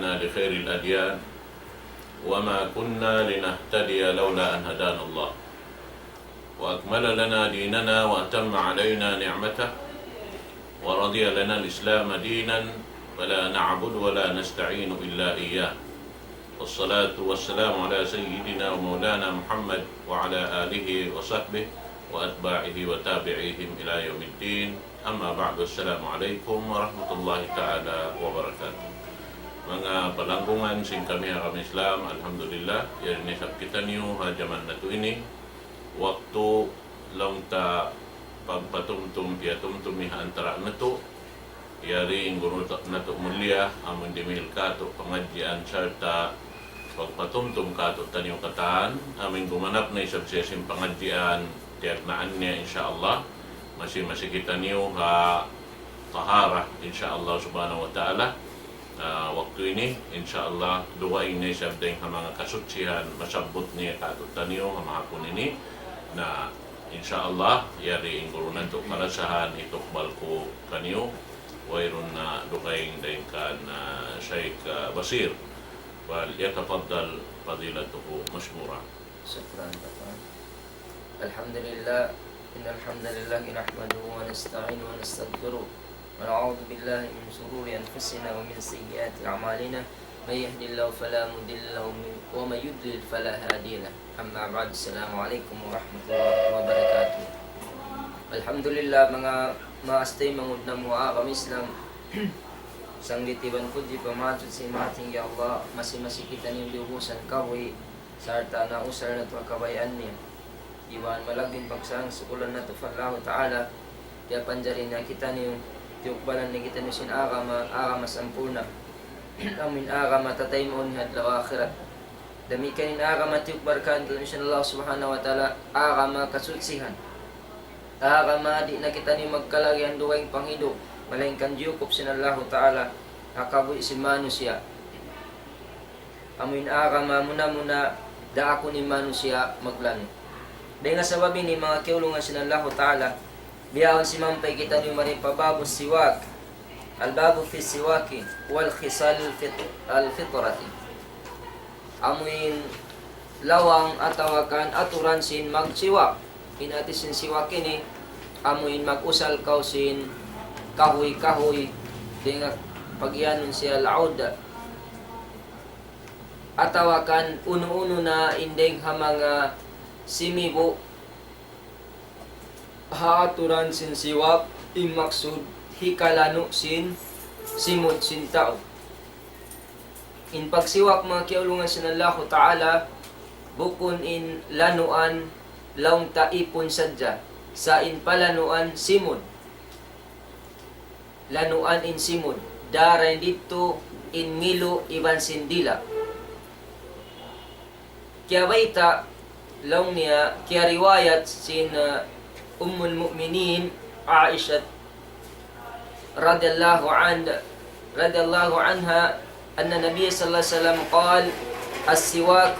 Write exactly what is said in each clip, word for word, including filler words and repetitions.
لخير الأديان، وما كنا لنهتدي لولا أن هدانا الله، وأكمل لنا ديننا وأتم علينا نعمته، ورضي لنا الإسلام دينا، فلا نعبد ولا نستعين إلا إياه. والصلاة والسلام على سيدنا ومولانا محمد وعلى آله وصحبه وأتباعه وتابعيهم إلى يوم الدين. أما بعد، السلام عليكم ورحمة الله تعالى وبركاته. Manga palanggungan sin kami ha agama Islam, alhamdulillah, yari na isab kitaniyu ha jaman natu' ini, waktu laung ta pagpatumtum, piyatumtum ha antara' natu', yari in guru ta-, natu' mulia, amun dimihil kātu' pangadjian sarta' pagpatumtum kātu'niyu katan, amun gumanap na isab siya sin pangadjian, tiyagnaan niya, insya Allah, masi-masi kitaniyu ha tahara, insya Allah subhanahu wa ta'ala. Ah, waktu ini, insya Allah, dugaing na isab dayn ha manga kasutsihan, masabbut niya kātu'niyu ha mahapun ini. Na, insya Allah, yari in guru natu' kalasahan, itukbal ku kaniyu, wayruun na dugaing dayn kan, ah, Shaykh, ah, Basir. فليتفضل فضيلته مشكورا. شكرا لك. الحمد لله. إن الحمد لله نحمده ونستعينه ونستغفره، ونعوذ بالله من شرور أنفسنا ومن سيئات أعمالنا. من يهد الله فلا مضل له، ومن يضلل فلا هادي له. أما بعد، السلام عليكم ورحمة الله وبركاته. Alhamdulillah, manga maas taymanghud namu' ha agama Islam, sanglit iban pudji pamatusan sin Mahatinggi Allah, masi-masi kitaniyu diyubusan kabuhi', sarta' nausal natu' ha kabayaan niya. Iban malaggu' in pagsarang-sukul natu' pa Allahu Ta'ala, tiyapanjari niya kitaniyu, tiyukbalan niya kitaniyu sin agama, agama sampurna'. Amu in agama tataymaun ha adlaw akhirat. Damikkiyan in agama tiyukbal kātu'niyu sin Allah Subhanahu wa Ta'ala, agama kasutsihan. Agama di' na kitaniyu magkalagihan dugaing panghindu', malaingkan jiyukup sin Allahu Ta'ala ha kabuhi' sin manusiya'. Amu in agama muna-muna daakun in manusiya' maglanu'. Dayn ha sabab ini, manga kiyaulungan sin Allahu Ta'ala, bihaun simampay kitaniyu mari pa babu siwak, al-babu fi siwaki wal khisal fit-, al-fitrati. Amu in lawang atawa kan aturan sin magsiwak. In hāti sin siwak ini, amu in mag-usal kaw sin kahuy-kahuy, dayn ha pag-iyanun siya al-'ud. Atawa kan unu-unu na in dayn ha manga simibu', ha aturan sin siwak, in maksud, hikalanu' sin simud sin tau. In pagsiwak, manga kiyaulungan sin Allahu Ta'ala, bukun in lanuan laung ta ipun sadja, sa' in palanuan simud. Lanuan in simud, dayn didtu in ngilu' iban sin dila'. Kiyabayta', laung niya, kiyariwayat sin, uh, Ummul Mu'minin Aisha radiyallahu anha, radiyallahu anha, أن النبي صلى الله عليه وسلم قال: السواك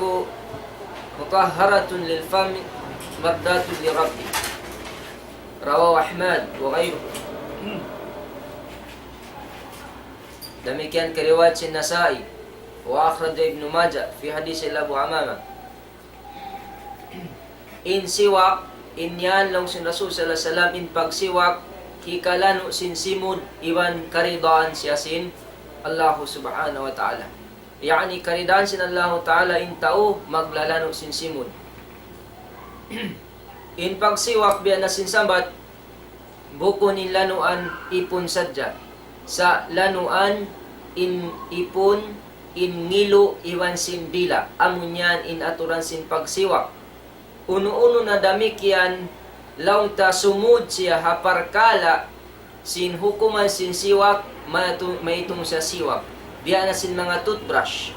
مطهرة للفم مرضاة لربه. رواه أحمد وغيره. Damikkiyan kariwayat sin Nasa'i, وأخرجه ابن ماجه في حديث أبي أمامة. In siwak, in yan laung sin Rasul sallallahu alayhi wasallam, in pagsiwak, hikalanu' sin simud, iban karidaan siya sin Allahu Subhanahu wa Ta'ala. Ya'ni, karidaan sin Allahu Ta'ala in tau maglalanu' sin simud. In pagsiwak, biya' na sin sambat, bukun in lanuan ipun sadja. Sa' lanuan in ipun, in ngilu' iban sin dila'. Amu yan in aturan sin pagsiwak. Unu-unu na damikkiyan, laung ta sumud siya ha parkala' sin hukuman sin siwak, maitu-, maitung siya siwak. Biya' na sin manga toothbrush,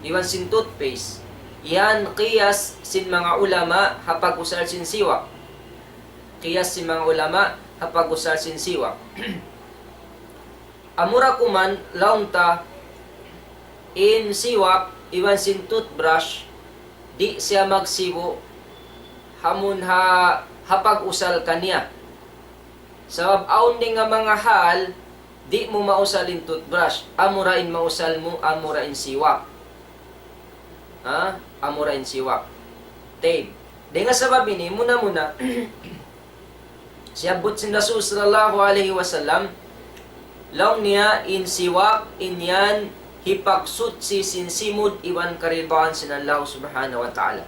iban sin toothpaste. Yan qiyas sin manga ulama ha pag-usal sin siwak. Qiyas sin manga ulama ha pag-usal sin siwak. Amura kuman laung ta in siwak iban sin toothbrush, di' siya magsibu' amun ha, ha pag-usal kaniya. Sabab awn dayn ha manga hal, Di' mu mausal in toothbrush, amura in mausal mu, amura in siwak. Ha? Amura in siwak. Tayyib. Dayn ha sabab ini, muna-muna, siyabbut sin Rasul sallallahu alayhi wasallam, laung niya in siwak, in yan, hipagsuchi sin simud iban karidaan sin Allah subhanahu wa ta'ala.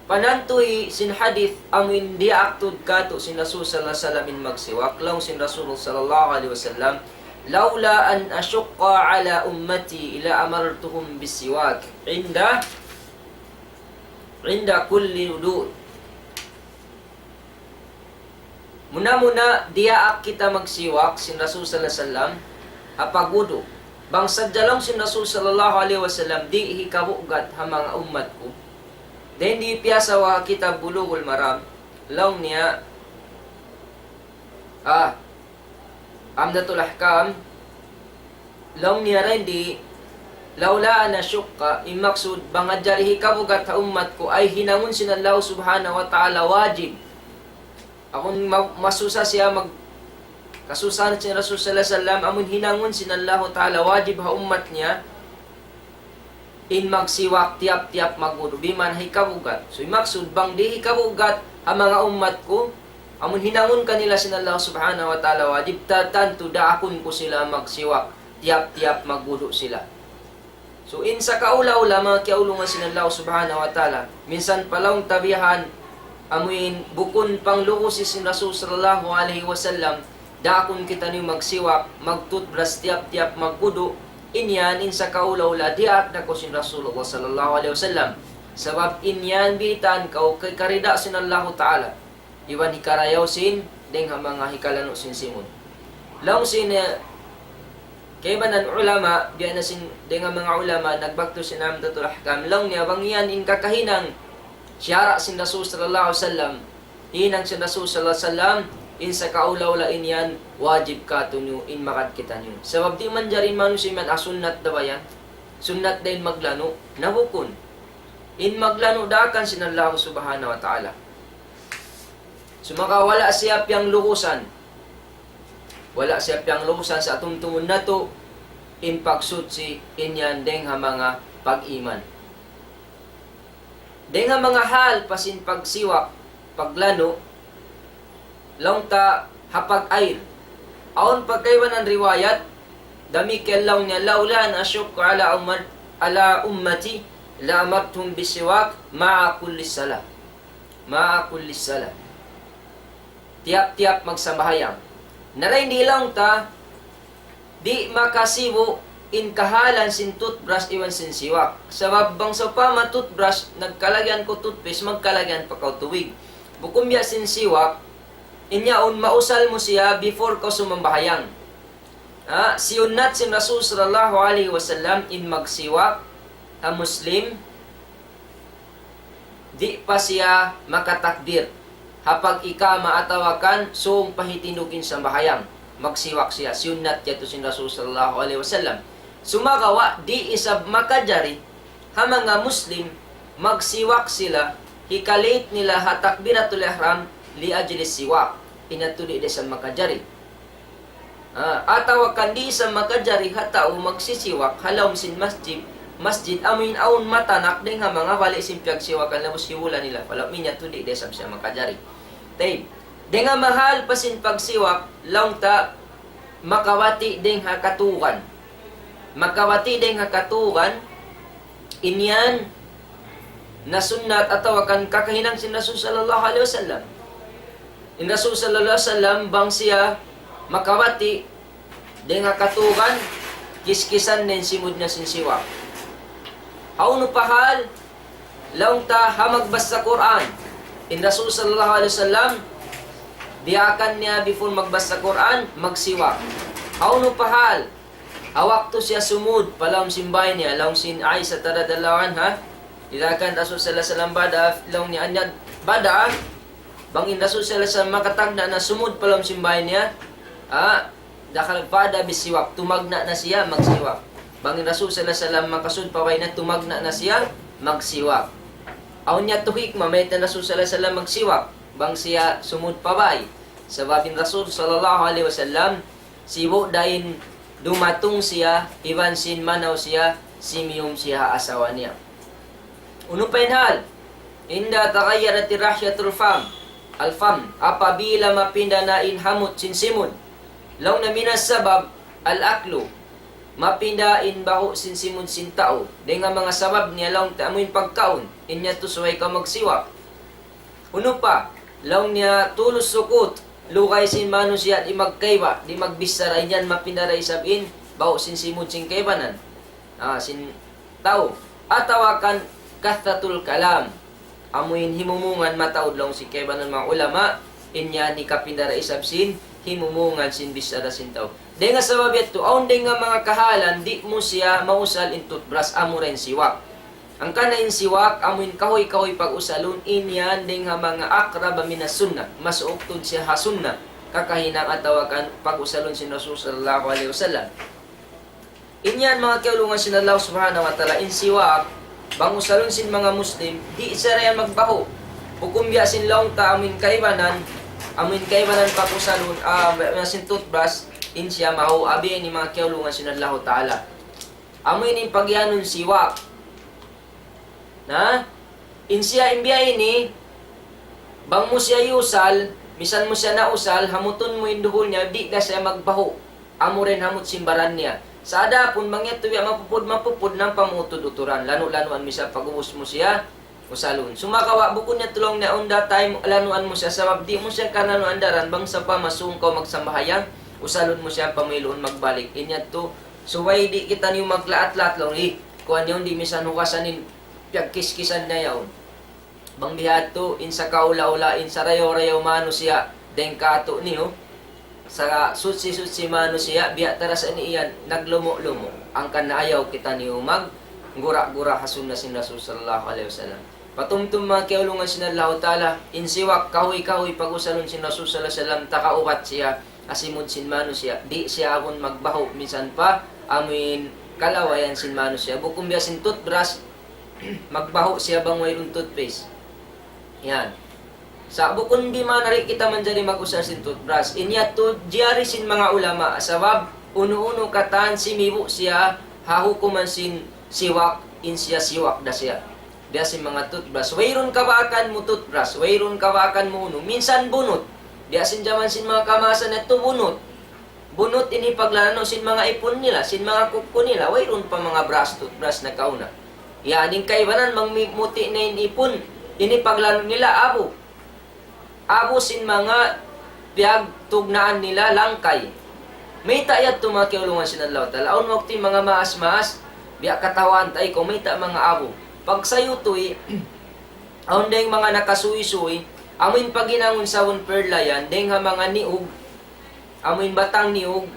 Panantuy sin hadith amu in diyaak tuud kātu' sin Rasul sallallahu alayhi wasallam in magsiwak, laung sin Rasul sallallahu alayhi wasallam, لولا أن أشق على أمتي لأمرتهم بالسواك عند عند كل وضوء. Muna-muna, diyaak kita magsiwak sin Rasul sallallahu alayhi wasallam ha pagwudu'. Bang sadja laung sin Rasul sallallahu alayhi wasallam, di' hikabugat ha manga ummat ku. Dayn di piyasa ha kitab Bulughul Maram, laung niya, ah, Umdatul Ahkam, laung niya dayn di, لولا أن أشق, in maksud, bang hadja di' hikabugat ha ummat ku, ay hinangun sin Allah subhanahu wa ta'ala wajib. Amun ma-, masusa siya mag-, kasusahan sin Rasul sallallahu alayhi wasallam, amun hinangun sin Allah ta'ala wajib ha ummat niya, in magsiwak tiyap-tiyap magwudu', biman hikabugat. So, in maksud, bang di' hikabugat ha manga ummat ku, amun hinangun kanila sin Allah subhanahu wa ta'ala wajib, ta-, tantu daakun ku sila magsiwak tiyap-tiyap magwudu' sila. So, in sakaula-ula manga kiyaulungan sin Allah subhanahu wa ta'ala, minsan pa laung ta bihan, amuin bukun panglugusi sin Rasul sallallahu alayhi wasallam, daakun kitaniyu magsiwak, magtutbras tiyap-tiyap magwudu', in yan in sakaula-ula diyaak da kaw sin Rasulullah sallallahu alayhi wasallam. Sabab in yan bitan kaw kay karida sin Allahu ta'ala. Iban hikarayaw sin, dayn ha manga hikalanu' sin simud. Laung sin, eh, kaibanan ulama, biya' na sin, dayn ha manga ulama, nagbaktu sin Umdatul Ahkam. Laung niya bang yan in kakahinang, siyara' sin Rasul sallallahu alayhi wasallam, hinang sin Rasul sallallahu alayhi wasallam, in sakaula-ula in yan, wajib kātu'niyu, in magad kitaniyu. Sabab di' manjari in manusiya' man, ah, sunnat da ba yan? Sunnat da in maglanu', na bukun. In maglanu' daakan sin Allah subhanahu wa ta'ala. Sumagawa' wala' siya piyanglugusan. Wala' siya piyanglugusan sa' tumtumun natu', in pagsuchi, in yan dayn ha manga pag-iman. Dayn ha manga hal pa sin pagsiwak, paglanu', laung ta ha pag-ayl. Awn pa kaibanan riwayat, damikkiyan laung niya, لولا أن أشق على أمت-، على أمتي لأمرتهم بالسواك مع كل صلاة. مع كل صلاة. Tiyap-tiyap magsambahayang. Na dayn di laung ta, di' makasibu' in kahalan sin toothbrush iban sin siwak. Sabab bang sawpama toothbrush, nagkalagihan kaw toothpaste, magkalagihan pa kaw tubig. Bukun biya' sin siwak, in yaun mausal mu siya before kaw sumambahayang. Ha, siyunnat sin Rasul sallallahu alayhi wasallam in magsiwak ha Muslim, di' pa siya makatakbir ha pag-iqama atawa kan sūng pa hitindug in sambahayang, magsiwak siya, siyunnat yadtu sin Rasul sallallahu alayhi wasallam. Sumagawa', di' isab makajari ha manga Muslim, magsiwak sila, hikalit nila ha takbiratul ihram, لأجل السواك. In yadtu di' da isab makajari. Ah, atawa kan di' isab makajari ha tau magsisiwak ha lawm sin masjid, masjid amuin awn matanak dayn ha manga bali' sin piyagsiwakan, labus hiwula' nila pa lawm, in yadtu di' da isab siya makajari. Tayyib. Dayn ha manga hal pa sin pagsiwak, laung ta makabati' dayn ha katugan. Makabati' dayn ha katugan, in yan nasunnat atawa kan kakahinang sin Rasul sallallahu alayhi wasallam. In Rasul sallallahu alayhi wasallam, bang siya makabati' dayn ha katugan, kiskisan niya in simud niya sin siwak. Hawnu pa hal, laung ta ha magbasa Qur'an. In Rasul sallallahu alayhi wasallam, diyaakan niya before magbasa Qur'an, magsiwak. Hawnu pa hal, ha waktu siya sumud pa lawm sin bāy niya, laung sin Aisha radhiyallahu anha, إذا كان رسول صلى الله عليه وسلم بدأ, laung niya, أن يد-، بدأ, bang in Rasul sallallahu alayhi wasallam makatagna' na sumud pa lawm sin bāy niya, ah, دخل فبدأ بالسواك, tumagna' na siya magsiwak. Bang in Rasul sallallahu alayhi wasallam makasud pa bāy niya, tumagna' na siya magsiwak. Awn yadtu hikmah, mayta' in Rasul sallallahu alayhi wasallam magsiwak bang siya sumud pa bāy. Sabab in Rasul sallallahu alayhi wasallam, Sibu' da in dumatung siya, iban sin manaw siya, simiyum siya ha asawa niya. Unu pa in hal? عند تغيرت رائحة الفم، الفم, apabila mapinda na in hamut sin simud. Laung niya من السبب الأكل, mapinda in bahu' sin simud sin tau. Dayn ha manga sabab niya laung ta amu in pagkaun, in yadtu subay kaw magsiwak. Unu pa, laung niya طول السكوت, lugay sin manusiya' di' magkaiba, di' magbichara, in yan mapinda da isab in bahu' sin simud sin kaibanan. Ah, sin tau. Atawa kan كثرة الكلام. Amu in himumungan mataud laung sin kaibanan manga ulama, in yan hikapinda da isab sin himumungan sin bichara sin tau. Dayn ha sabab yadtu, awn dayn ha manga kahalan, di' mu siya mausal in toothbrush, amu ra in siwak. Hangkan na in siwak, amu in kahuy-kahuy pag-usalun, in yan dayn ha manga أقرب من السنة, mas uktud siya ha sunnah, kakahinang atawa kan pag-usalun sin Rasul sallallahu alayhi wasallam. In yan manga kiyaulungan sin Allah subhanahu wa ta'ala, in siwak, bang usalun sin manga Muslim, di' siya yan magbahu'. Bukun biya' sin laung ta, amu in kaibanan, amu in kaibanan pag-usalun, ah, biya' sin toothbrush, in siya mahu, abi ini manga kiyaulungan sin Allah ta'ala. Amu ini in pagiyanun siwak. Na? In siya in biya' ini, bang mu siya iyusal, misan mu siya nausal, hamutun mu in duhul niya, di' da siya magbahu'. Amu ra in hamut sin baran niya. Sa' adapun, bang yadtu biya' mapupud, mapupud, nampa mu utud-uturan. Lanu'-lanuan mu siya, pag-ubus mu siya, usalun. Sumagawa', bukun niya tulung niya on the time, lanuan mu siya, sabab di' mu siya kalanuan daran, bang sawpama sūng kaw magsambahayang, usalun mu siya, pamuiluun magbalik. In yadtu, subay di' kitaniyu maglaat-laat laung, eh, kuwan yaun di' misan hugasan in piyagkiskisan niya yaun. Bang bihadtu, in sakaula-ula, in sarayaw-rayaw manusiya', dayn kātu'niyu, sakasuchi-suchi manusiya', biya' ta da isab ini yan, naglumu'-lumu'. Hangkan na ayaw kitaniyu maggura-gura ha sunna sin Rasul sallallahu alayhi wasallam. Patumtum manga kiyaulungan sin Allahu Ta'ala, in siwak kahuy-kahuy pag-usalun sin Rasul sallallahu alayhi wasallam, takaubat siya, ha simud sin manusiya', di' siya agun magbahu' minsan pa amuin kalawayan sin manusiya'. Bukun biya' sin toothbrush, magbahu' siya bang wayruun toothpaste. Yan. Sa' bukun di' manjari kita manjari mag-usal sin toothbrush. In yadtu jari sin manga ulama, sabab unu-unu katan simibu' siya ha hukuman sin siwak, in siya siwak da siya. Biya' sin manga toothbrush. Wayruun kabaakan mu toothbrush, wayruun kabaakan mu unu. Minsan bunut. Biya' sin jaman sin manga kamaasan yadtu bunut. Bunut in hipaglanu' sin manga ipun nila, sin manga kuku nila, wayruun pa manga brush, toothbrush nakauna. Yan, in kaibanan bang mi-, muti' na in ipun, in hipaglanu' nila abu. Abu sin manga piyagtugnaan nila langkay. Mayta' yadtu manga kiyaulungan sin Allahu Ta'ala. Awn waktu in manga maas-maas, biya' katawaan ta, ikaw mayta' manga abu. Pagsayutuy, awn dayng manga nakasuysuy, amu in paghinangun sabun perla yan, dayng ha manga niyug, amu in batang niyug,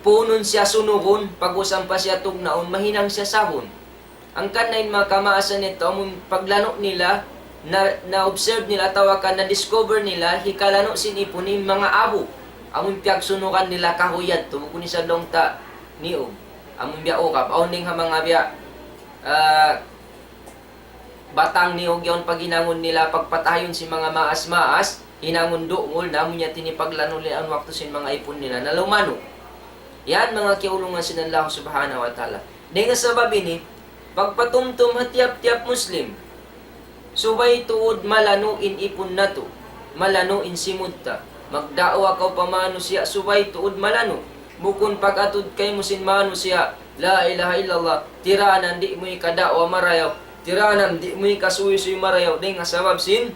puunun siya sunugun, pag-ubus ampa siya tugnaun, mahinang siya sabun. Hangkan na in manga kamaasan yadtu, amu in paglanu' nila, na, na-observe nila, atawa ka na-discover nila, hikalanu' sin ipun in manga abu. Amu in piyagsunugan nila kahuy yadtu, bukun isab laung ta niyug. Amu in biya' ukab, awn dayng ha manga biya', ah, batang niyug yaun paghinangun nila, pagpatahayun sin manga maas-maas, hinangun dungul, na amu in yadtu in hipaglanu' nila awn waktu sin manga ipun nila, na lumanu'. Yan, manga kiyaulungan sin Allah Subhanahu wa Ta'ala. Dayng ha sabab ini, pagpatumtum ha tiyap-tiyap Muslim, subay tuud malanu' in ipun natu', malanu' in simud ta. Magda'wa kaw pa manusiya', subay tuud malanu'. Bukun pag-atud kaymu sin manusiya', لا إله إلا الله, tiranan di' mu hikada'wa marayaw, tiranan di' mu hikasuysuy marayaw, dayng ha sabab sin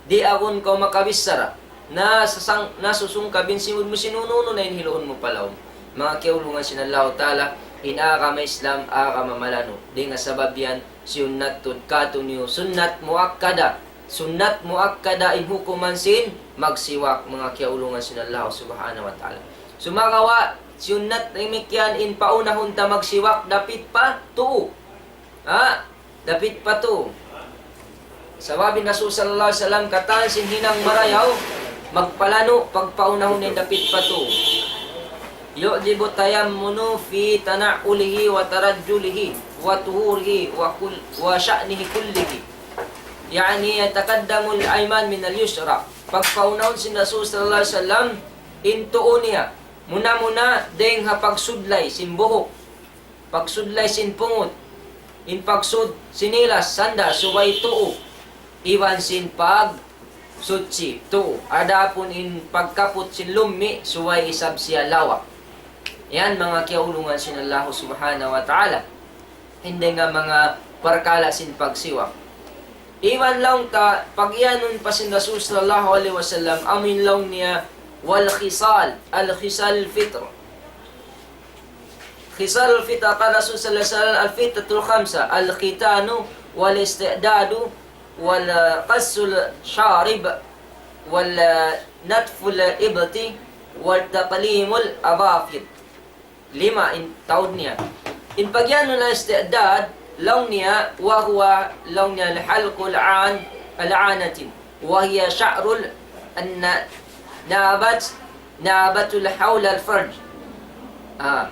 di' agun kaw makabichara. Nasasang-, nasusungkab in simud mu sin unu-unu na in hiluun mu pa lawm. Manga kiyaulungan sin Allahu Ta'ala, in agama Islam, agama malanu'. Dayng ha sabab yan, siyunnat tuud kātu'niyu, sunnat muakkada. Sunnat muakkada in hukuman sin magsiwak, manga kiyaulungan sin Allah Subhanahu wa Ta'ala. Sumagawa', siyunnat damikkiyan in paunahun ta magsiwak dapit pa tuu. Ha? Dapit pa tuu. Sabab in Rasul sallallahu alayhi wasallam katan sin hinang marayaw, magpalanu', pagpaunahun in dapit pa tuu. يعجب التيمن في تنعله وترجله وطهوره وكل، وشأنه كله. يعني يتقدم الأيمن من اليسرى. Pagpaunahun sin Rasul sallallahu alayhi wasallam, in tuu niya, Muna-muna, dayng ha pagsudlay sin buhuk, pagsudlay sin pungut, in pagsud sinilas, sanda, subay tuu, iban sin pagsuchi, tuu. Adapun in pagkaput sin lummi', subay isab siya lawak. Yan, manga kiyaulungan sin Allah Subhanahu wa Ta'ala. Hindi nga manga parkala' sin pagsiwak. Iban laung ta, pagiyanun pa sin Rasul sallallahu alayhi wasallam, amu in laung niya, والخصال, الخصال الفطر. خصال الفطر, قال الرسول صلى الله عليه وسلم: الفطرة خمسة، الختان، والاستعداد، وقص الشارب، ونتف الإبط، وتقليم الأظافر. Lima in taud niya. In pagiyanun الاستعداد, laung niya, وهو, laung niya, حلق العان-، العانة، وهي شعر الن-، نابت، نابت حول الفرج. Ah.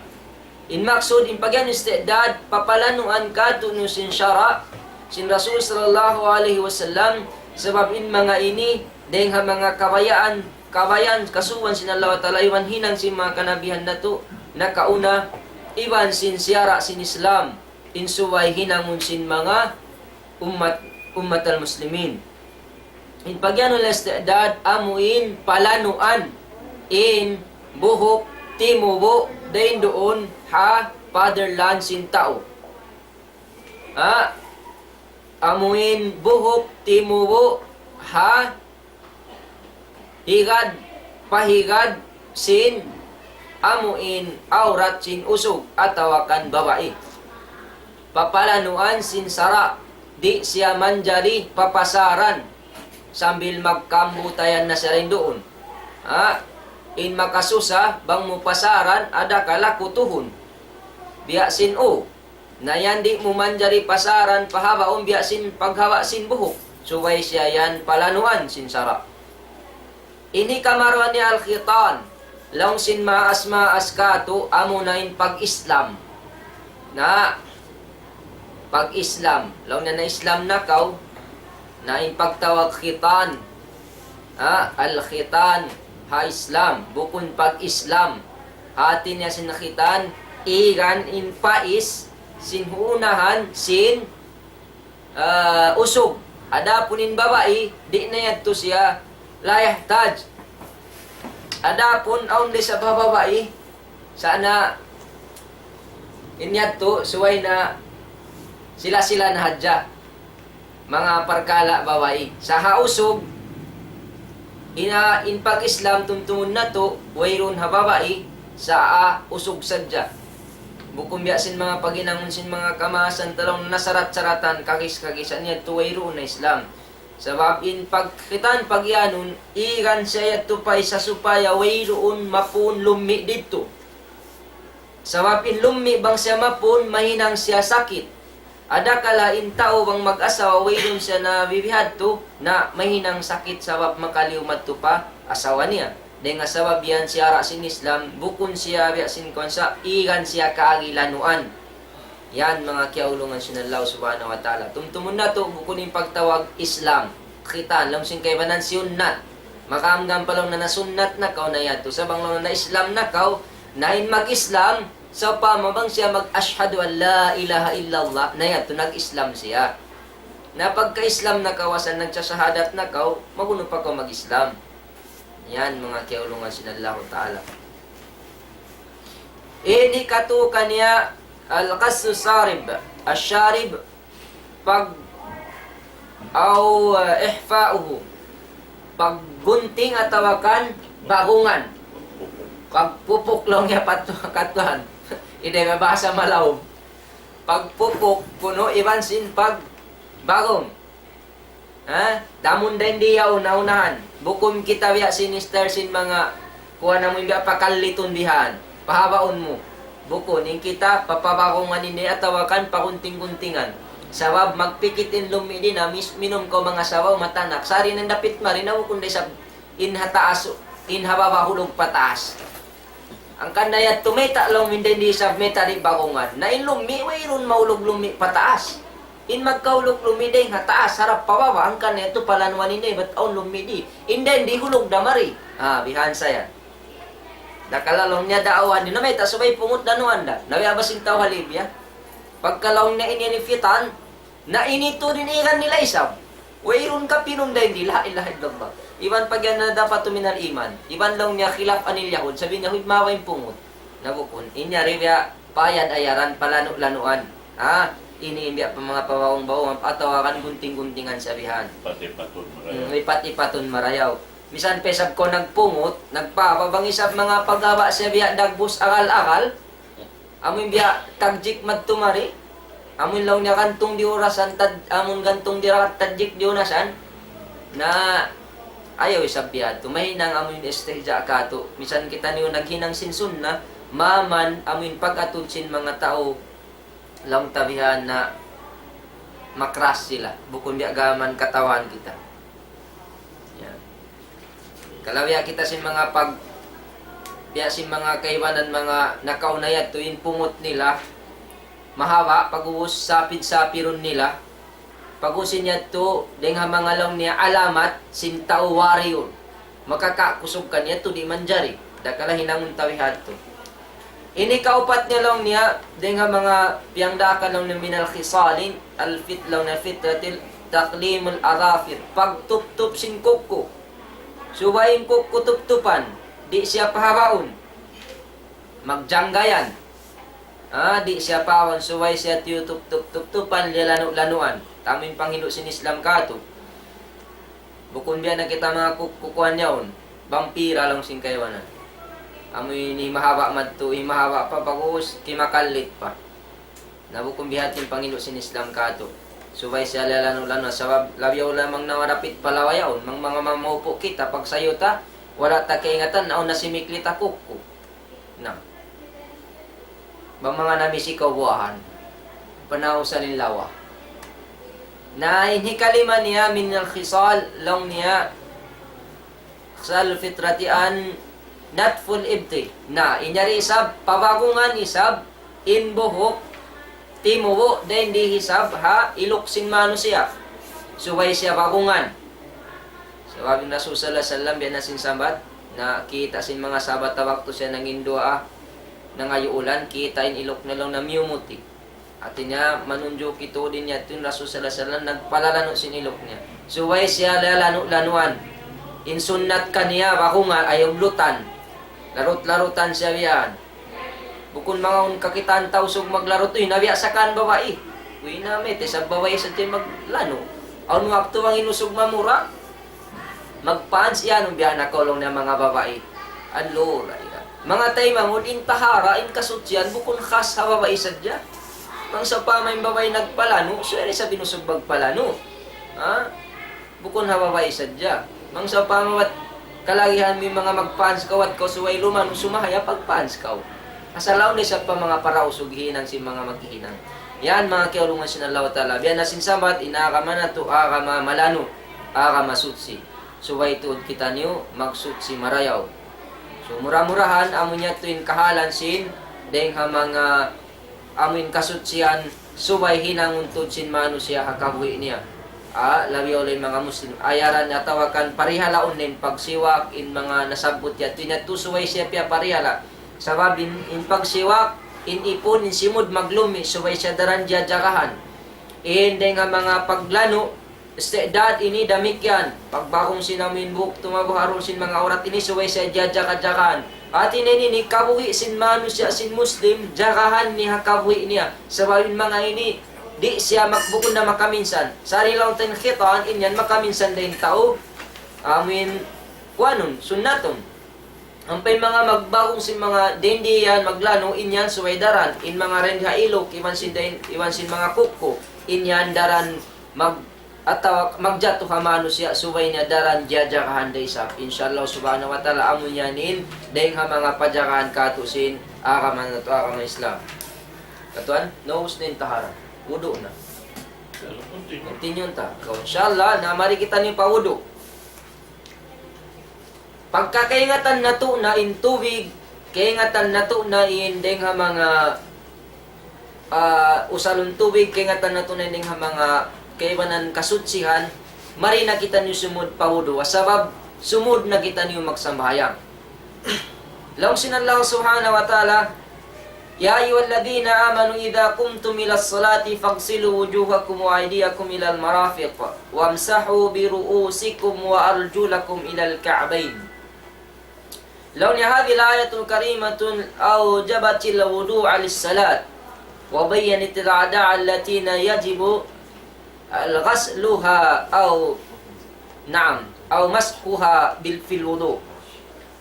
In maksud, in pagiyanun استعداد, papalanuan kātu'niyu sin sara', sin Rasul sallallahu alayhi wasallam, sabab in manga ini, dayng ha manga kabayaan, kabayaan, kasuban sin Allah Ta'ala, iban hinang sin manga kanabihan natu', nakauna, iban sin siyara' sin Islam, in subay hinangun sin manga ummat, ummat al-muslimin. In pagiyanun الاستعداد, amu in palanuan, in buhuk timubu', dayn duun ha fatherland sin tau. Ha? Amu in buhuk timubu' ha higad, pa higad sin amu in awrat sin usug atawa kan babai. Papalanuan sin sara', di' siya manjari papasaran sambil magkambutayan na siya dayn duun. Ha? In makasusa, bang mu pasaran, adakala kutuhun. Biya' sin u. Na yan di' mu manjari pasaran, pahawaun biya' sin paghawak sin buhuk. Subay siya yan palanuan sin sara'. Ini kamaruan niya الختان. Laung sin maas-maas kātu', amu na in pag-Islam. Na, pag-Islam. Laung niya na Islam na kaw, na in pagtawag khitan. Ha, al-khitan, ha Islam, bukun pag-Islam. Hati niya sin khitan, igan in pais, sin huunahan, sin, ah, usug. Adapun in babai, di' na yadtu siya, la yahtaj. Adapun awn da isab ha babai, sa' na in yadtu, subay na sila-sila na hadja. Manga parkala' babai. Sa' ha usug, ina-, in pag-Islam tumtumun natu', wayruun ha babai, sa' ha usug sadja. Bukun biya' sin manga paghinangun sin manga kamaasan ta laung nasarat-saratan, kagis-kagisan yadtu wayruun ha Islam. Sabab in pagkhitan pagiyanun, igan siya yadtu pa isa supaya wayruun mapun lummi' didtu. Sabab in lummi' bang siya mapun, mahinang siya sakit. Adakala in tau bang mag-asawa, wayruun siya nabibihadtu, na mahinang sakit sabab makaliyu madtu pa asawa niya. Dayn ha sabab yan siyara' sin Islam, bukun siya biya' sin kuwan sa, igan siya kaagi lanuan. Yan, manga kiyaulungan sin Allah Subhanahu wa Ta'ala. Tumtumun natu', bukun in pagtawag Islam. Khitan, laung sin kaibanan sunnat. Makaamgam pa laung na nasunnat na kaw na yadtu. Sa' bang laung na Islam na kaw, na in mag-Islam, sawpama bang siya mag-أشهد أن لا إله إلا الله, na yadtu nag-Islam siya. Na pagka-Islam na kaw, asal nagsasahadat na kaw, magunu pa kaw mag-Islam. Yan, manga kiyaulungan sin Allahu Ta'ala. Ini katu kaniya القص الشارب. الشارب, pag-, أو إعفاؤه. Paggunting atawa kan bagungan. Pagpupuk laung niya pat-, katuan. Ini bahasa Malaw. Pagpupuk kunu' iban sin pagbagung. Ha? Damun dayn di yaun, naunahan. Bukun kita biya' sin style sin manga kuwan namu' biya' pakallitun bihan. Pahabaun mu. Bukun, in kita papabagungan ini atawa kan pagunting-guntingan. Sabab magpikit in lummi' di na mis-, minum kaw manga sabaw matanak. Sari na dapit mari na bukun da isab in ha taas, in ha baba' hulug pataas. Hangkan na yadtu mayta' laung minda in di isab mayta' di' bagungan. Na in lummi', wayruun mahulug lummi' pataas. In magkahulug lummi' dayn ha taas, harap pa baba', hangkan na yadtu palanuan ini, bat awn lummi' di. In dayn di hulug da mari. Ah, bihan sa yan. Nakala laung niya daawahan niyu, na mayta' subay pungut lanuan da. Na biya' ba sin tau ha Libya? Pagka laung niya ini, ini fitan, na ini tuud in iran nila isab. Wayruun kapinum dayn di, la ilaha illallah. Iban pag yan na dapat minal iman. Iban laung niya khilaf anil Yahud, sabi niya, "Huy, mawa in pungut." Na bukun, in yari biya' payad ayaran, palanu'-lanuan. Ha? Ini in biya' pa manga pabawang-bawang, atawa kan gunting-guntingan sabihan. Ipat-ipatun marayaw. Hmm, ipat-ipatun marayaw. Misan pa isab kaw nagpungut, nagpababang isab manga paggawa' siya biya' dagbus agal-agal. Amu in biya' tagjik madtu mari. Amu in laung niya gantung di urasan, tad-, amu in gantung di rakat tagjik di unasan. Na ayaw isab biya' tu. Mahinang amu in istihza katu'. Misan kitaniyu naghinang sin sunna, maman amu in pag-atud sin manga tau, laung ta bihan na makras sila. Bukun biya' gaman katawahan kita. Yan. Kalabiya kita sin manga pag-, biya' sin manga kaibanan, manga nakauna yadtu in pungut nila, mahaba', pag'ubus sapid-sapirun nila. Pag'ubus in yadtu, dayng ha manga laung niya alamat sin tau wariun. Makakakusug kaniya tu di' manjari. Dakala hinangun ta bihadtu. Ini kaupat niya laung niya, dayng ha manga piyangdaakan laung niya minal khisalin, al-fit-, laung niya fitratil taklimul adhafir. Pagtuptup sin kuku. Subay in kuku tuptupan, di' siya pahabaun. Magjanggayan. Ah, di' siya pahabaun, subay siya tiyutup-tup-tuptupan, liyalanu'-lanuan. Amu in panghindu' sin Islam katu'. Bukun biya' na kita manga kuk-, kukuan yaun. Bang pira laung sin kaibanan. Amu ini mahaba' madtu, ini mahaba' pa, pag'ubus, kimakallit pa. Na bukun biya' hati in panghindu' sin Islam katu'. Subay siya liyalanu'-lanuan, sabab labi awla bang nawa dapit pa lawa yaun, bang manga mamaupu' kita, pagsayu ta, wala' ta kaingatan, awn na simikli ta kuku. Na. Bang manga namisi kaw buahan. Panausan in lawa. Na in hikalima niya minal khisal, laung niya, khisal fitrati an natful ibti. Na, in yari isab, pabagungan isab, in buhuk, timubu', dayn di isab, ha, iluk sin manusiya'. Subay siya bagungan. Sabab in Rasul sallallahu alayhi wasallam, biya' na sin sambat, na kita' sin manga sahabat ha waktu siya nanginduwaa, nangayu' ulan, kita' in iluk niya laung niya miyumuti'. Hati niya, manunjuki tuud in yadtu in Rasul sallallahu alayhi wasallam, nagpalalanu' sin iluk niya. Subay siya lanu'-lanuan. In sunnat kaniya, bagungan, ayaw lutan. Larut-larutan siya biya' yan. Bukun manga awn kakitaan ta usug maglarut, uy, na biya' sa kan babai. Uy, na mayta' isab babai sadja maglanu'. Awn waktu bang in usug mamura, magpants, yan, biya' na kaw laung niya manga babai. Anu, la ilaha. Manga taymanghud, in tahara, in kasuchian, bukun khas ha babai sadja. Bang sawpama in babai nagpalanu', subay isab in usug magpalanu'. Ha? Bukun ha babai sadja. Bang sawpama bat kalagihan mu in manga magpants kaw, bat kaw subay lumanu', sumahaya pagpants kaw. Asal awn da isab pa manga parausug hinang sin manga maghihinang. Yan, manga kiyaulungan sin Allahu Ta'ala. Biya' na sin sambat, in agama natu', agama malanu', agama suchi. Subay tuud kitaniyu magsuchi marayaw. So, mura-murahan, amu niya tuud in kahalan sin, dayng ha manga amu in kasuchian, subay hinangun tuud sin manusiya' ha kabuhi' niya. Ah, labi awla in manga Muslim. Ayaran atawa kan parihalaun in pagsiwak, in manga nasabbut yadtu, in yadtu subay siya piyaparihala. Sabab in, in pagsiwak, in ipun, in simud maglumi', subay siya daran jajagahan. In dayng ha manga paglanu', isti'dad ini damikkiyan. Pagbagung sin amu in buhuk tumabuharul sin manga awrat ini subay siya jajaka-jakahan. Hati niya ini kabuhi' sin manusiya' sin Muslim, jagahan niya ha kabuhi' niya. Sabab in manga ini, di' siya mak-, bukun na makaminsan. Sari laung ta in khitan, in yan makaminsan da in tau. Amu in, kuanun, sunnatun. Ampa in manga magbagung sin manga dindi yan, maglanu', in yan subay daran. In manga dindi ha iluk, iban sin dayn, iban sin manga kuku, in yan daran mag-, atawa magjatu ha manusiya', subay niya daran jajagahan da isab. Insha Allah subhanahu wa ta'ala, amu yan in, dayng ha manga pajagahan katu' sin, agama natu', agama Islam. Katuan, naubus na in tahara. Wudu' na. Continue ta. So, insha Allah, na mari kitaniyu pa wudu'. Pagka kaingatan natu' na in tubig, kaingatan natu' na in dayng ha manga, ah, usalun tubig, kaingatan natu' na in dayng ha manga kaibanan kasuchihan, mari na kitaniyu sumud pa wudu'. Sabab, sumud na kitaniyu magsambahayang. Laung sin Allah subhanahu wa ta'ala, يا أيها الذين آمنوا إذا قمتم إلى الصلاة فاغسلوا وجوهكم وأيديكم إلى المرافق وامسحوا برؤوسكم وأرجلكم إلى الكعبين. Laung niya هذه الآية الكريمة أوجبت الوضوء للصلاة وبينت الأعضاء التي يجب غسلها أو نعم أو مسحها بال- في الوضوء.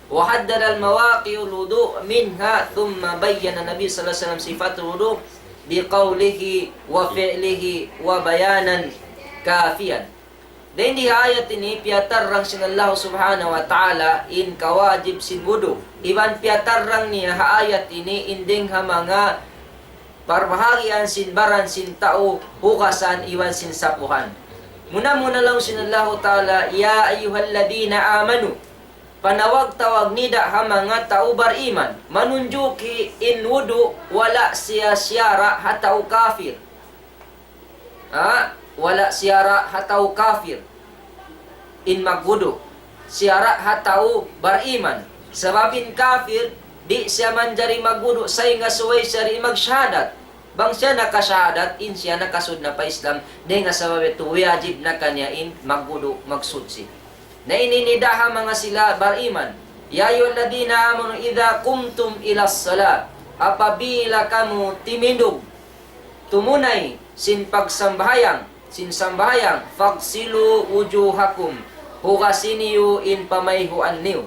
وحدد المواقع الوضوء منها ثم بين النبي صلى الله عليه وسلم صفات الوضوء بقوله وفعله وبيانا كافيا. Dayn di ha ayat ini piyatarrang sin Allah subhanahu wa ta'ala in kawajib sin wudu. Iban piyatarrang niya ha ayat ini in dayng ha manga parbahagian sin baran sin tau hugasan iban sin sapuhan. Muna-muna laung sin Allah ta'ala, يا أيها الذين آمنوا. Panawag-tawag nila ha manga tau bariman. Manunjuki in wudu wala' siya siyara' ha tau kafir. Ha? Wala' siyara' ha tau kafir in magwudu. Siyara' ha tau bariman. Sabab in kafir, di' siya manjari magwudu saingga subay siya di' magsahadat. Bang siya nakasahadat, in siya nakasud na pa Islam, dayn ha sabab yadtu wajib na kaniya in magwudu, magsuchi. Na ini nida ha manga sila bariman. يا أيها الذين آمنوا إذا قمتم إلى الصلاة. Apabila kamu timindug, tumunay sin pagsambahayang, sin sambahayang, فاغسلوا وجوهكم. Hugasi niyu in pamayhuan niyu.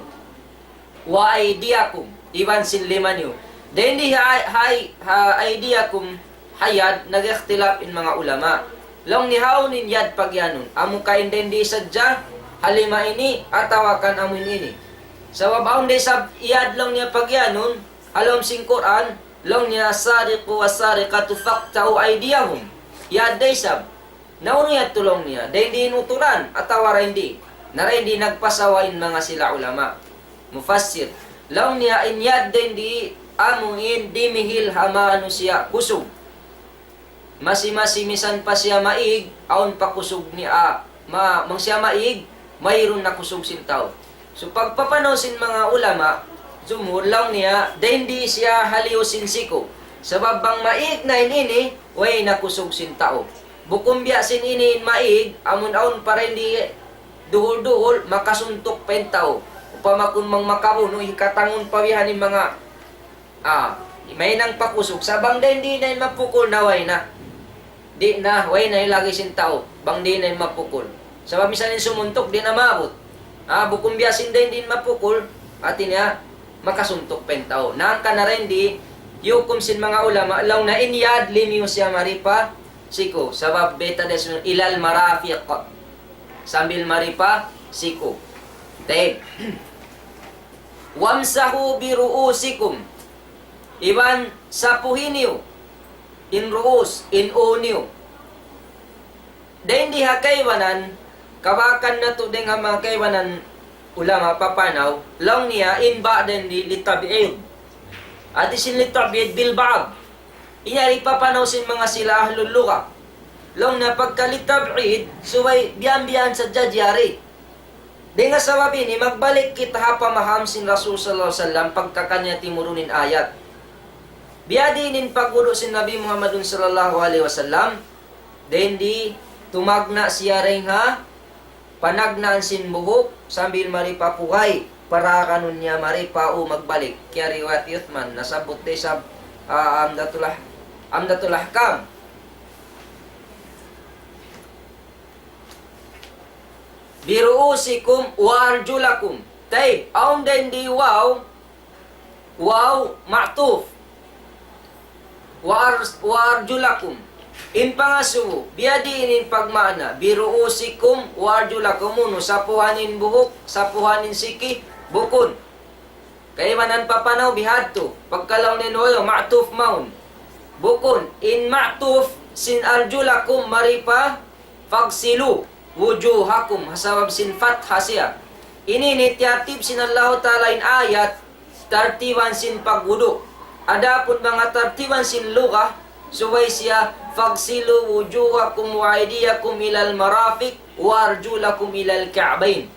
وأيديكم, iban sin lima niyu. Dayn di ha, ha, ha أيديكم, ha yad, nag-ikhtilaf in manga ulama. Laung niya hawnu in yad pagiyanun. Amu ka in dayn di sadja, ha lima ini, atawa kan amu in ini. Sabab awn da isab yad laung niya pagiyanun, ha lawm sin Qur'an, laung niya السارق والسارقة فاقطعوا أيديهم. Yad da isab. Na unu yadtu laung niya, dayn di in uturan, atawa dayn di. Na dayn di nagpasawa in manga sila ulama. Mufassir. Laung niya in yad dayn di amu in dimihil ha manusiya' kusug. Masi-masi misan pa siya maig, awn pa kusug niya, ma, bang siya maig, wayruun na kusug sin tau. So, pagpapanaw sin manga ulama, jumhur laung niya, dayn di siya haliyu sin siku. Sabab bang maig na in ini, way na kusug sin tau. Bukun biya' sin ini in maig, amun awn pa dayn di duhul-duhul, makasuntuk pa in tau. Upama kunu' bang makabunu', hikatangun pa bihan in manga, ah, mahinang pa kusug. Sa' bang dayn di na in mapukul na way na. Di' na, way na in lagi sin tau, bang di' na in mapukul. Sabab misan in sumuntuk, di' na maabut. Ah, bukun biya' sin dayn di' in mapukul, hati niya, makasuntuk pa in tau. Na hangkan na dayn di, hukum sin manga ulama, laung niya in yad limiyu siya mari pa siku. Sabab bayta' da isab إلى المرافق. Sambil mari pa siku. Tayyib. وامسحوا برؤوسكم. Iban sapuhi niyu in ru'us, in ū niyu. Dayn di ha kaibanan, kabakan natu' dayn ha manga kaibanan ulama papanaw, laung niya in ba dayn di للتبعيض. Hati sin للتبعيض بالبعض. Ini yari papanaw sin manga sila ahlul lugha. Laung niya pagka للتبعيض, subay biya'-biya' sadja jari. Dayn ha sabab ini, magbalik kita ha pamaham sin Rasul sallallahu alayhi wasallam pagka kaniya timurun in ayat. Biyadiin in pagwudu' sin Nabi Muhammadun sallallahu alayhi wasallam, dayn di tumagna' siya dayn ha panagnaan sin buhuk sambil mari pa pugay, paraganun niya mari pa ū magbalik. Kiyariwayat hi Uthman, nasabbut da isab, ah, Umdatul Ah-, Umdatul Ahkam. برؤوسكم وأرجلكم. Tayyib, awn dayn di waw, waw ma'tuf. وأر-, وأرجلكم. In pangasubu, biyadiin in pagmaana, برؤوسكم وأرجلكم, unu, sapuhan in buhuk, sapuhan in siki, bukun. Kaibanan papanaw bihadtu, pagka laung niya unu, ma'tuf mawn. Bukun, in ma'tuf sin أرجلكم mari pa فاغسلوا وجوهكم, ha sabab sin fatha siya. Ini in tiyartib sin Allahu Ta'ala in ayat, tartiban sin pagwudu'. Adapun manga tartiban sin lugha, subay siya, فاغسلوا وجوهكم وأيديكم إلى المرافق وأرجلكم إلى الكعبين.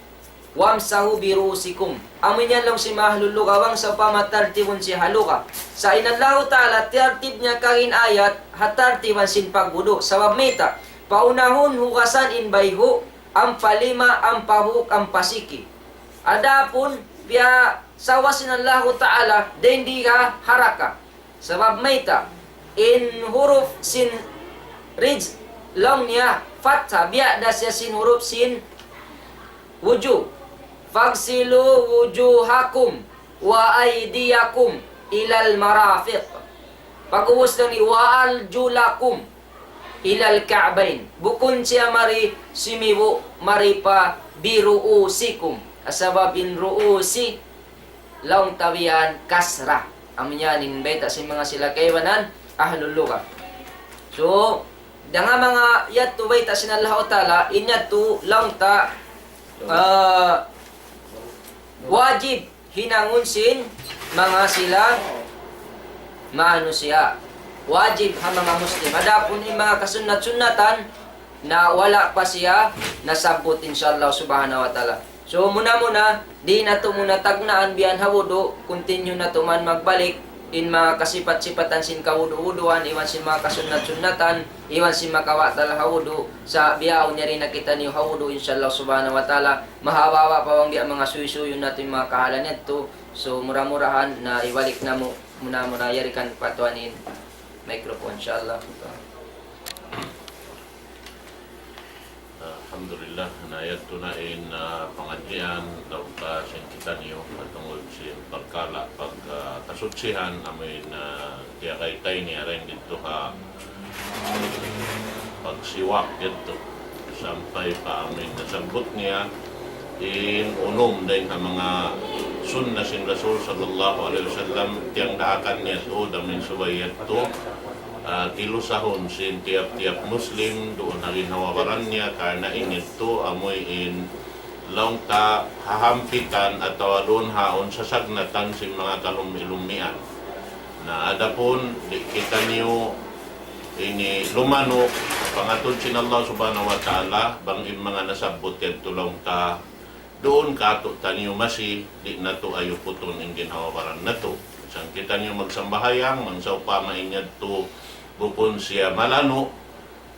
وامسحوا برؤوسكم. Amu yan laung sin manga ahlul lugha, bang sawpama tartibun siya ha lugha. Sa' in Allahu Ta'ala, tartib niya kaagi in ayat, ha tartiban sin pagwudu'. Sabab mayta', paunahun hugasan in bayhu', ampa lima, ampa buhuk, ampa siki. Adapun, biya' sawwa sin Allahu Ta'ala, dayn di ha haraka. Sabab mayta', in huruf sin rijl, laung niya, fatha, biya' da siya sin huruf sin wuju'. فاغسلوا وجوهكم وأيديكم إلى المرافق. Pag'ubus laung niya, وأرجلكم إلى الكعبين. Bukun siya mari sumibu', mari pa برؤوسكم. Sabab in ru'usi, laung ta bihan kasra. Amu yan in bayta' sin manga sila kaibanan ahlul lugha. So, dayn ha manga yadtu bayta' sin Allahu Ta'ala, in yadtu laung ta, ah, wajib hinangun sin manga sila manusiya'. Wajib ha manga Muslim. Adapun in manga kasunnat-sunnatan, na wala' pa siya nasabbut, insha Allah subhanahu wa ta'ala. So, muna-muna, di' natu' muna tagnaan biya' ha wudu', continue natu' man magbalik, in manga kasipat-sipatan sin kawudu'-wuduan, iban sin manga kasunnat-sunnatan, iban sin makabatal ha wudu', sa' bihaun yari na kitaniyu ha wudu', insha Allah subhanahu wa ta'ala, mahaba'-haba' pa bang biya' manga suysuy natu' in manga kahalan yadtu. So, mura-murahan na ibalik namu', muna-muna yari kan patuan in microphone, insha Allah. Alhamdulillah, na yadtu na in, ah, pangadjian, laung ta sin kitaniyu, patungud sin pagkala', pag, ah, kasutsihan, amu in, ah, tiyakay tay niya rin didtu ha pagsiwak yadtu. Sampay pa amu in nasabbut niya, in unum dayn ha manga sunna sin Rasul sallallahu alayhi wasallam, tiyandaakan niya tuud amu in subay yadtu, ah, kilusahun sin tiyap-tiyap Muslim duun ha ginhawa-baran niya, karna' in yadtu amu in laung ta hahampitan atawa duun haun sasagnatan sin manga kalummi-lummian. Na adapun di' kitaniyu ini lumanu' pangatud sin Allah subhanahu wa ta'ala, bang in manga nasabbut yadtu laung ta duun katu'taniyu masi, di' natu' ayuputun in ginhawa-baran natu'. Sa' kitaniyu magsambahayang, bang sawpama in yadtu bukun siya malanu',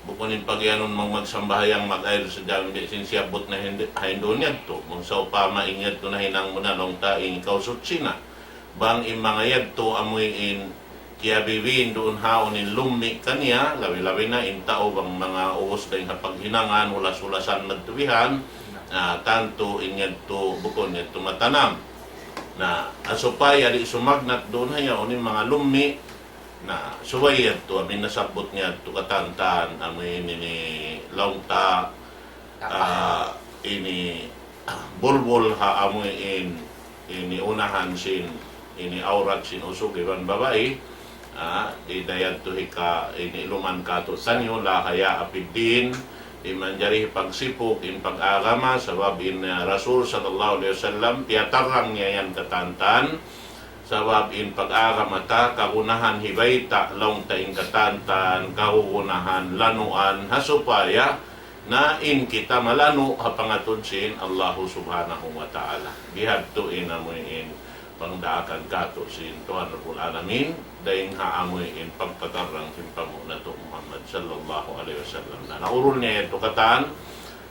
bukun in pagiyanun mag-, magsambahayang, mag-ayil sadja, di' sin siyabbut na hindu-, ha hinduun yadtu. Bang sawpama in yadtu nahinang mu na laung ta in ikaw suchi na. Bang in manga yadtu amu in kiyabibiin duun haun in lummi' kaniya, labi-labi na in tau bang manga ubus da in ha paghinangan, hulas-hulasan madtu bihan, ah, tantu in yadtu bukun yadtu matanam. Na, ah, supaya di' sumagnat duun ha yaun in manga lummi', na, subay yadtu, amu in nasabbut niya yadtu katantan, amu in ini laung ta, ah, ini bulbul ha amu in, ini unahan sin, ini awrat sin usug iban babai, ah, di' da yadtu hika ini iluman katu'taniyu, لا حياء في الدين, di' manjari pagsipug in pag-agama, sabab in, ah, Rasul sallallahu alayhi wasallam, piyatarrang niya yan katantan, sabab in pag-agama ta, kagunahan hibayta', laung ta in katantan, kagunahan lanuan, ha supaya, na in kita malanu' ha pangatud sin Allahu Subhanahu wa Ta'ala. Bihadtu in amu in pangdaakan katu' sin Tuhan Rabbul Alamin, dayn ha amu in pagpatarrang sin panghu' natu' Muhammad sallallahu alayhi wasallam. Na naurul niya yadtu katan,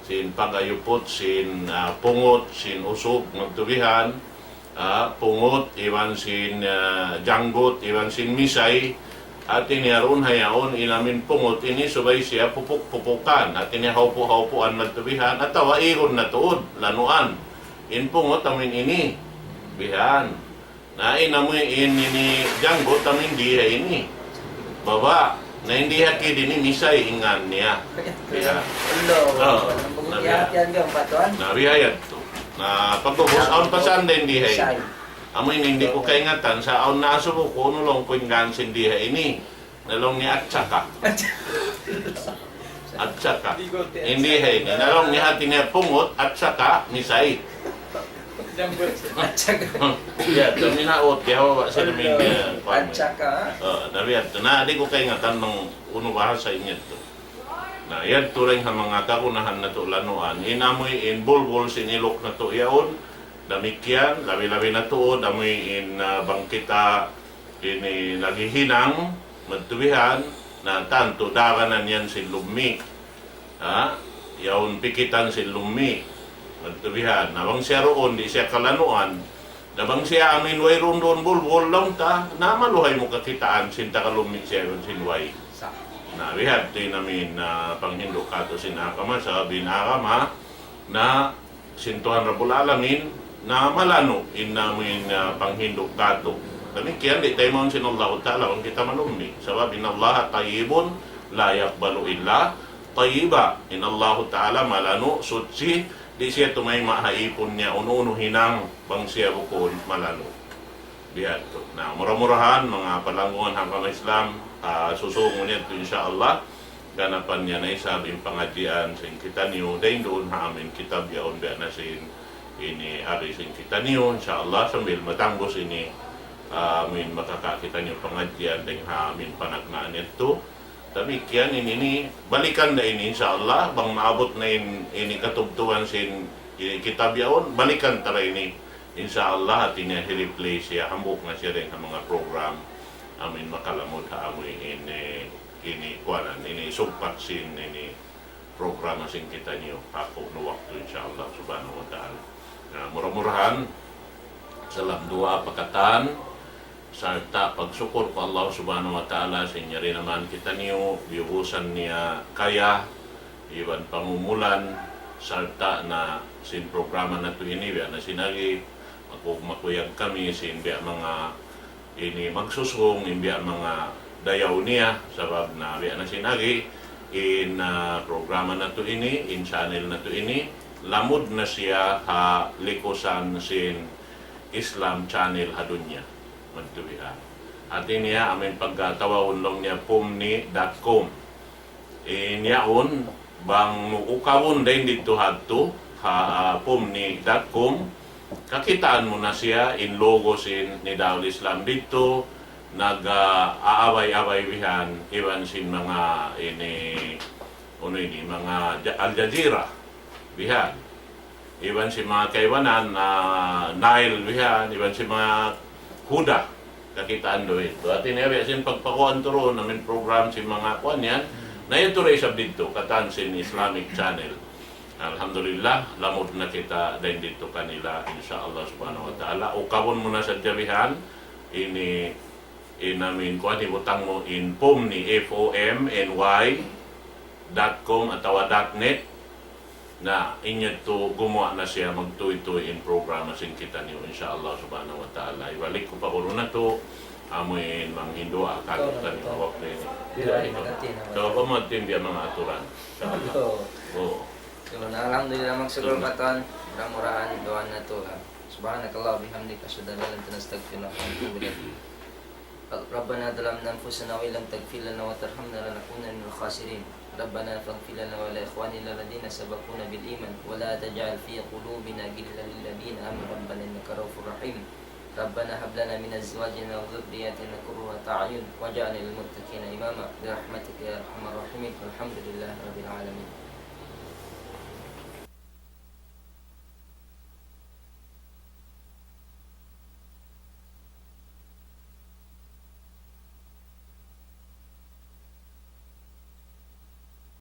sin pag-ayuput, sin, ah, pungut, sin usug, magtubihan, ah, pungut, iban sin, ah, janggut, iban sin misay. Hati niya duun ha yaun, in amu in pungut ini subay siya pupuk-pupukan. Hati niya haupu'-haupuan madtu bihan, atawa igun na tuud, lanuan. In pungut amu in ini, bihan. Na in amu in ini janggut amu in di ha ini. Baba', na in di ha kid ini misay in ngan niya. Bihan. Allah. Oh, na bihan. Na bihan yadtu. Na pag'ubus, awn pa sanda in di ha ini. Amu ini, di' ku kaingatan, sa' awn naasubu ku, unu laung ku in ngan sin di ha ini. Na laung niya atsaka. Atsaka. In di ha ini. Na laung niya hati niya pungut, atsaka, misay. Atsaka. Ya, kami na ot, ya, wa, sila min, ya, kuwan. Atsaka. Oh, na biya' yadtu. Na, di' ku kaingatan bang unu bahasa in yadtu. Na, yadtu dayn ha manga kagunahan natu' lanuan. In amuin bulbul sin iluk natu' yaun, damikkiyan, labi-labi natu', amuin, ah, bang kita ini naghihinang, magtubihan, na tantu daganan yan sin lummi'. Ha? Yaun pikitan sin lummi'. Magtubihan. Na bang siya duun, di' siya kalanuan. Na bang siya amuin wayruun duun bulbul, laung ta, na maluhay mu kakitaan sin taga lummi' siya yaun sin way. Sa. Na, bihadtu in amuin, ah, panghindu' katu' sin agama, sabab in agama, na sin Tuhan Rabbul Alamin, na malanu' in amuin, ah, panghindu' katu'. Damikkiyan, di' taymaun sin Allahu Ta'ala bang kita malummi'. Sabab, إن الله طيب لا يقبل إلا طيبا. In Allahu Ta'ala malanu', suchi, di' siya tumayma' ha ipun niya unu-unu hinang bang siya bukun malanu'. Bihadtu. Na, mura-murahan, manga palanggungan ha agama Islam, ah, susūngun yadtu, insya Allah, ganapan niya na isab in pangadjian sin kitaniyu, dayn duun ha amuin kitab yaun biya' na sin ini ari sin kitaniyu, insya Allah, sambil matangbus ini, ah, amuin makaka' kitaniyu pangadjian dayn ha amuin panagnaan yadtu. Damikkiyan ini, ini, balikan da ini, insya Allah, bang maabut na in, ini katubtuban sin ini kitab yaun, balikan ta da ini, insya Allah, hati niya hi-replay siya, hambuuk na siya dayn ha manga program, amuin makalamud ha amuin ini, ini, kuanan, ini sugpat sin, ini, programa sin kitaniyu, ha kunu' waktu, insya Allah, subhanahu wa ta'ala. Na, mura-murahan, salam duwaa pa katan, sarta' pagsukur pa Allah subhanahu wa ta'ala, sin yari na man kitaniyu, biyuhusan niya kaya, iban pangumulan, sarta' na sin programa natu' ini, biya' na sin agi, maku-, makuyag kami, sin biya' manga ini magsusung, in biya' manga dayaw niya, sabab na biya' na sin agi, in, ah, programa natu' ini, in channel natu' ini, lamud na siya ha likusan sin Islam channel ha dunya. Magtubihan. Hati niya, amuin pagkatawagun laung niya pumni dot com. In yaun, bang mu ukabun dayn didtu hadtu, ha, ah, pumni dot com, kakitaan mu na siya, in logo sin Nidaul Islam didtu, nag, ah, aabay-abay bihan, iban sin manga ini, unu ini, manga Ja-, Al Jazeera, bihan. Iban sin manga kaibanan, ah, Nile bihan, iban sin manga Huda, kakitaan duun. Hati niya, biya' sin pagpakuan tuud, amuin program sin manga kuan yan, na yadtu da isab didtu, katan sin Islamic Channel. Alhamdulillah, lamud na kita dayn didtu kanila, insya Allah subhanahu wa ta'ala. Ukabun mu na sadja bihan, ini, in amuin kuan, hibutang mu in pumni, F O M N Y dot com atawa dot net. Na, in yadtu gumuwa' na siya magtūy-tūy in programa sin kitaniyu, insya Allah subhanahu wa ta'ala. Hibalik ku pa guru natu', amuin manghindu' katu' taniyu ha waktu ini. Di' na ito. Sabab amu in biya' manga aturan. Insya Allah. Oo. Oo. So, na, alhamdulillah, magsukur pa Tuhan. Mura-murahan, duwaa natu', ha. سبحانك اللهم وبحمدك، أشهد أن لا إله إلا أنت، أستغفرك وأتوب إليك. ربنا ظلمنا أنفسنا وإن لم تغفر لنا وترحمنا لنكونن من الخاسرين. ربنا فاغفر لنا ولإخواننا الذين سبقونا بالإيمان ولا تجعل في قلوبنا غلا للذين آمنوا ربنا إنك رءوف رحيم. ربنا هب لنا من أزواجنا وذرياتنا قرة أعين واجعلنا للمتقين إماما برحمتك يا أرحم الراحمين. والحمد لله رب العالمين.